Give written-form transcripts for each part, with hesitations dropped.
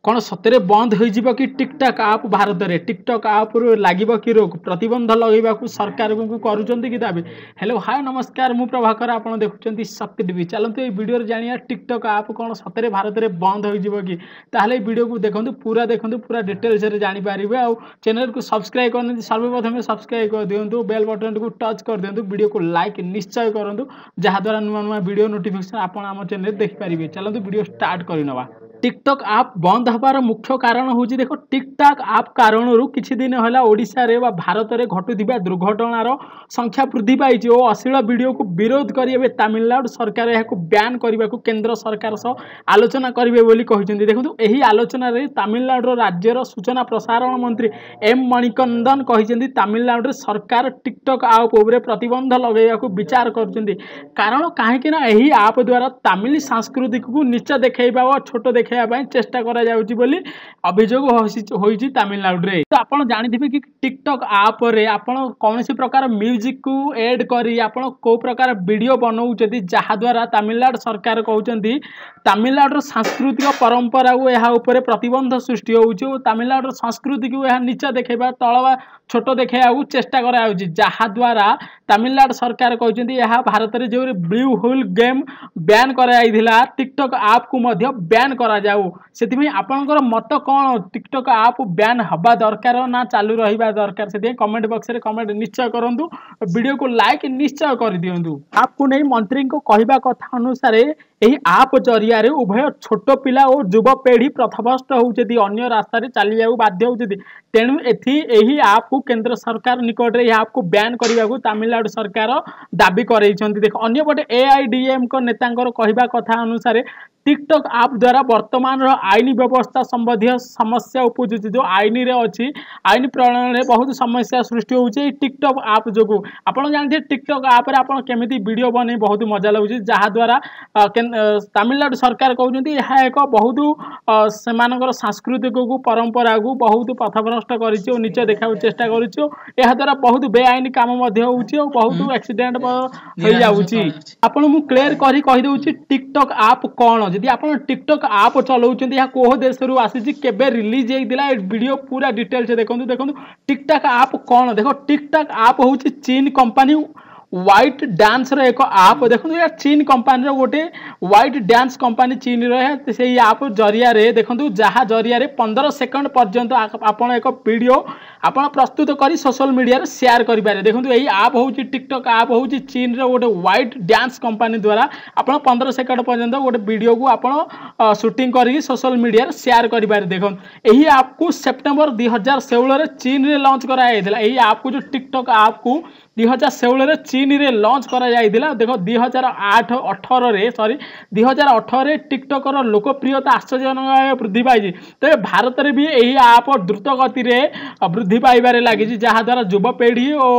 କ'ଣ ସତରେ ବନ୍ଦ ହୋଇଯିବ କି ଟିକଟକ୍ ଆପ୍? ଭାରତରେ ଟିକଟକ୍ ଆପ୍ରୁ ଲାଗିବ କି ରୋକ? ପ୍ରତିବନ୍ଧ ଲଗାଇବାକୁ ସରକାରଙ୍କୁ କରୁଛନ୍ତି କି ଦାବି? ହ୍ୟାଲୋ, ହାଏ, ନମସ୍କାର, ମୁଁ ପ୍ରଭାକର, ଆପଣ ଦେଖୁଛନ୍ତି ଶକ୍ତି ଟିଭି। ଚାଲନ୍ତୁ ଏଇ ଭିଡ଼ିଓରେ ଜାଣିବା ଟିକଟକ୍ ଆପ୍ କ'ଣ ସତରେ ଭାରତରେ ବନ୍ଦ ହୋଇଯିବ କି। ତାହେଲେ ଏଇ ଭିଡ଼ିଓକୁ ଦେଖନ୍ତୁ, ପୁରା ଦେଖନ୍ତୁ, ପୁରା ଡିଟେଲ୍ସରେ ଜାଣିପାରିବେ। ଆଉ ଚ୍ୟାନେଲକୁ ସବସ୍କ୍ରାଇବ୍ କରିନିଅନ୍ତି, ସର୍ବପ୍ରଥମେ ସବସ୍କ୍ରାଇବ୍ କରିଦିଅନ୍ତୁ, ବେଲ୍ ବଟନ୍ଟିକୁ ଟଚ୍ କରିଦିଅନ୍ତୁ, ଭିଡ଼ିଓକୁ ଲାଇକ୍ ନିଶ୍ଚୟ କରନ୍ତୁ, ଯାହାଦ୍ୱାରା ନୂଆ ନୂଆ ଭିଡ଼ିଓ ନୋଟିଫିକେସନ୍ ଆପଣ ଆମ ଚ୍ୟାନେଲରେ ଦେଖିପାରିବେ। ଚାଲନ୍ତୁ ଭିଡ଼ିଓ ଷ୍ଟାର୍ଟ କରିନେବା। ଟିକଟକ୍ ଆପ୍ ବନ୍ଦ ହେବାର ମୁଖ୍ୟ କାରଣ ହେଉଛି, ଦେଖ, ଟିକଟକ୍ ଆପ୍ କାରଣରୁ କିଛି ଦିନ ହେଲା ଓଡ଼ିଶାରେ ବା ଭାରତରେ ଘଟୁଥିବା ଦୁର୍ଘଟଣାର ସଂଖ୍ୟା ବୃଦ୍ଧି ପାଇଛି ଓ ଅଶ୍ଳୀଳ ଭିଡ଼ିଓକୁ ବିରୋଧ କରି ଏବେ ତାମିଲନାଡୁ ସରକାର ଏହାକୁ ବ୍ୟାନ୍ କରିବାକୁ କେନ୍ଦ୍ର ସରକାର ସହ ଆଲୋଚନା କରିବେ ବୋଲି କହିଛନ୍ତି। ଦେଖନ୍ତୁ, ଏହି ଆଲୋଚନାରେ ତାମିଲନାଡୁର ରାଜ୍ୟର ସୂଚନା ପ୍ରସାରଣ ମନ୍ତ୍ରୀ ଏମ୍ ମଣିକନ୍ଦନ କହିଛନ୍ତି, ତାମିଲନାଡୁରେ ସରକାର ଟିକଟକ୍ ଆପ୍ ଉପରେ ପ୍ରତିବନ୍ଧ ଲଗାଇବାକୁ ବିଚାର କରୁଛନ୍ତି। କାରଣ କାହିଁକି ନା ଏହି ଆପ୍ ଦ୍ୱାରା ତାମିଲ ସଂସ୍କୃତିକୁ ନିଚ ଦେଖାଇବା ଓ ଛୋଟ ଦେଖାଇବା ପାଇଁ ଚେଷ୍ଟା କରାଯାଉଛି ବୋଲି ଅଭିଯୋଗ ହୋଇଛି ତାମିଲନାଡୁରେ। ତ ଆପଣ ଜାଣିଥିବେ କି ଟିକଟକ୍ ଆପ୍ରେ ଆପଣ କୌଣସି ପ୍ରକାର ମ୍ୟୁଜିକକୁ ଏଡ୍ କରି ଆପଣ କେଉଁ ପ୍ରକାର ଭିଡ଼ିଓ ବନାଉଛନ୍ତି, ଯାହାଦ୍ୱାରା ତାମିଲନାଡୁ ସରକାର କହୁଛନ୍ତି ତାମିଲନାଡୁର ସାଂସ୍କୃତିକ ପରମ୍ପରାକୁ ଏହା ଉପରେ ପ୍ରତିବନ୍ଧ ସୃଷ୍ଟି ହେଉଛି ଓ ତାମିଲନାଡୁର ସଂସ୍କୃତିକୁ ଏହା ନିଚ ଦେଖାଇବା, ତଳ ବା ଛୋଟ ଦେଖାଇବାକୁ ଚେଷ୍ଟା କରାଯାଉଛି। ଯାହାଦ୍ୱାରା ତାମିଲନାଡୁ ସରକାର କହିଛନ୍ତି, ଏହା ଭାରତରେ ଯେଉଁ ବ୍ଲୁ ହୁଲ୍ ଗେମ୍ ବ୍ୟାନ୍ କରାଯାଇଥିଲା, ଟିକଟକ୍ ଆପ୍କୁ ମଧ୍ୟ ବ୍ୟାନ୍ କରାଯାଉ। ସେଥିପାଇଁ ଆପଣଙ୍କର ମତ କ'ଣ? ଟିକଟକ୍ ଆପ୍ ବ୍ୟାନ୍ ହେବା ଦରକାର ନା ଚାଲୁ ରହିବା ଦରକାର? ସେଥିପାଇଁ କମେଣ୍ଟ ବକ୍ସରେ କମେଣ୍ଟ ନିଶ୍ଚୟ କରନ୍ତୁ, ଭିଡ଼ିଓକୁ ଲାଇକ୍ ନିଶ୍ଚୟ କରିଦିଅନ୍ତୁ। ଆପ୍କୁ ନେଇ ମନ୍ତ୍ରୀଙ୍କ କହିବା କଥା ଅନୁସାରେ ଏହି ଆପ୍ ଜରିଆରେ ଉଭୟ ଛୋଟ ପିଲା ଓ ଯୁବପିଢ଼ି ପଥଭ୍ରଷ୍ଟ ହେଉଛନ୍ତି, ଅନ୍ୟ ରାସ୍ତାରେ ଚାଲିବାକୁ ବାଧ୍ୟ ହେଉଛନ୍ତି। ତେଣୁ ଏଥି ଏହି ଆପ୍କୁ କେନ୍ଦ୍ର ସରକାର ନିକଟରେ ଏହି ଆପ୍କୁ ବ୍ୟାନ୍ କରିବାକୁ ତାମିଲନାଡୁ ସରକାର ଦାବି କରେଇଛନ୍ତି। ଦେଖ, ଅନ୍ୟପଟେ ଏଆଇଡିଏମ୍ଙ୍କ ନେତାଙ୍କର କହିବା କଥା ଅନୁସାରେ ଟିକଟକ୍ ଆପ୍ ଦ୍ୱାରା ବର୍ତ୍ତମାନର ଆଇନ ବ୍ୟବସ୍ଥା ସମ୍ବନ୍ଧୀୟ ସମସ୍ୟା ଉପୁଜୁଛି। ଯେଉଁ ଆଇନରେ ଅଛି, ଆଇନ ପ୍ରଣୟନରେ ବହୁତ ସମସ୍ୟା ସୃଷ୍ଟି ହେଉଛି ଏଇ ଟିକଟକ୍ ଆପ୍ ଯୋଗୁଁ। ଆପଣ ଜାଣିଥିବେ ଟିକଟକ୍ ଆପ୍ରେ ଆପଣ କେମିତି ଭିଡ଼ିଓ ବନେଇ ବହୁତ ମଜା ଲାଗୁଛି, ଯାହାଦ୍ୱାରା ତାମିଲନାଡୁ ସରକାର କହୁଛନ୍ତି ଏହା ଏକ ବହୁତ ସେମାନଙ୍କର ସାଂସ୍କୃତିକକୁ, ପରମ୍ପରାକୁ ବହୁତ ପଥଭ୍ରଷ୍ଟ କରିଛି ଓ ନିଚ ଦେଖାଇବାକୁ ଚେଷ୍ଟା କରୁଛି। ଏହାଦ୍ୱାରା ବହୁତ ବେଆଇନ କାମ ମଧ୍ୟ ହେଉଛି ଓ ବହୁତ ଆକ୍ସିଡେଣ୍ଟ ହୋଇଯାଉଛି। ଆପଣ ମୁଁ କ୍ଲିୟର କରି କହିଦେଉଛି ଟିକଟକ୍ ଆପ୍ କ'ଣ। ଯଦି ଆପଣ ଟିକଟକ୍ ଆପ୍ ଚଲାଉଛନ୍ତି, ଏହା କେଉଁ ଦେଶରୁ ଆସିଛି, କେବେ ରିଲିଜ୍ ହେଇଥିଲା, ଏ ଭିଡ଼ିଓ ପୁରା ଡିଟେଲ୍ସ ଦେଖନ୍ତୁ। ଦେଖନ୍ତୁ, ଟିକଟକ୍ ଆପ୍ କ'ଣ? ଦେଖ, ଟିକଟକ୍ ଆପ୍ ହେଉଛି ଚୀନ କମ୍ପାନୀ ହ୍ୱାଇଟ୍ ଡ୍ୟାନ୍ସର ଏକ ଆପ୍। ଦେଖନ୍ତୁ, ଏହା ଚୀନ କମ୍ପାନୀର ଗୋଟେ ହ୍ୱାଇଟ୍ ଡ୍ୟାନ୍ସ କମ୍ପାନୀ ଚୀନର। ସେଇ ଆପ୍ ଜରିଆରେ, ଦେଖନ୍ତୁ, ଯାହା ଜରିଆରେ 15 ସେକେଣ୍ଡ ପର୍ଯ୍ୟନ୍ତ ଆପଣ ଏକ ଭିଡ଼ିଓ ଆପଣ ପ୍ରସ୍ତୁତ କରି ସୋସିଆଲ ମିଡ଼ିଆରେ ସେୟାର କରିପାରିବେ। ଦେଖନ୍ତୁ, ଏହି ଆପ୍ ହେଉଛି, ଟିକଟକ୍ ଆପ୍ ହେଉଛି ଚୀନର ଗୋଟେ ହ୍ୱାଇଟ୍ ଡ୍ୟାନ୍ସ କମ୍ପାନୀ ଦ୍ୱାରା ଆପଣ 15 ସେକେଣ୍ଡ ପର୍ଯ୍ୟନ୍ତ ଗୋଟେ ଭିଡ଼ିଓକୁ ଆପଣ ସୁଟିଂ କରିକି ସୋସିଆଲ ମିଡ଼ିଆରେ ସେୟାର କରିପାରିବେ। ଦେଖନ୍ତୁ, ଏହି ଆପ୍କୁ ସେପ୍ଟେମ୍ବର 2016ରେ ଚୀନରେ ଲଞ୍ଚ କରାଯାଇଥିଲା। ଏହି ଆପ୍କୁ ଯେଉଁ ଟିକଟକ୍ ଆପ୍କୁ 2016ରେ ଚୀନରେ ଲଞ୍ଚ କରାଯାଇଥିଲା। ଦେଖ, 2008 18ରେ, ସରି, 2018ରେ ଟିକଟକର ଲୋକପ୍ରିୟତା ଆଶ୍ଚର୍ଯ୍ୟଜନକ ଭାବେ ବୃଦ୍ଧି ପାଇଛି। ତେବେ ଭାରତରେ ବି ଏହି ଆପ୍ ଦ୍ରୁତ ଗତିରେ ବୃଦ୍ଧି ପାଇବାରେ ଲାଗିଛି, ଯାହାଦ୍ୱାରା ଯୁବପିଢ଼ି ଓ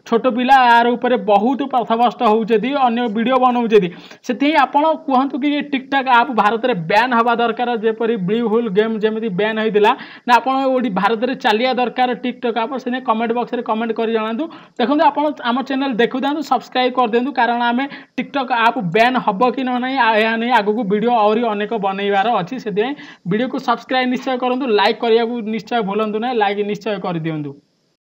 ଛୋଟ ପିଲା ଏହାର ଉପରେ ବହୁତ ପଥଭ୍ରଷ୍ଟ ହେଉଛନ୍ତି, ଅନ୍ୟ ଭିଡ଼ିଓ ବନାଉଛନ୍ତି। ସେଥିପାଇଁ ଆପଣ କୁହନ୍ତୁ କି ଟିକଟକ୍ ଆପ୍ ଭାରତରେ ବ୍ୟାନ୍ ହେବା ଦରକାର, ଯେପରି ବ୍ଲୁ ହୁଲ୍ ଗେମ୍ ଯେମିତି ବ୍ୟାନ୍ ହୋଇଥିଲା, ନା ଆପଣ ଏଠି ଭାରତରେ ଚାଲିବା ଦରକାର ଟିକଟକ୍ ଆପ୍? ସେଥିପାଇଁ କମେଣ୍ଟ ବକ୍ସରେ କମେଣ୍ଟ କରି ଜଣାନ୍ତୁ। ଦେଖନ୍ତୁ, ଆପଣ ଆମ ଚ୍ୟାନେଲ ଦେଖୁଥାନ୍ତୁ, ସବସ୍କ୍ରାଇବ୍ କରିଦିଅନ୍ତୁ, କାରଣ ଆମେ ଟିକଟକ୍ ଆପ୍ ବ୍ୟାନ୍ ହେବ କି ନ ନାହିଁ ଏହା ନେଇ ଆଗକୁ ଭିଡ଼ିଓ ଆହୁରି ଅନେକ ବନେଇବାର ଅଛି। ସେଥିପାଇଁ ଭିଡ଼ିଓକୁ ସବସ୍କ୍ରାଇବ୍ ନିଶ୍ଚୟ କରନ୍ତୁ, ଲାଇକ୍ କରିବାକୁ ନିଶ୍ଚୟ ଭୁଲନ୍ତୁ ନାହିଁ, ଲାଇକ୍ ନିଶ୍ଚୟ କରିଦିଅନ୍ତୁ।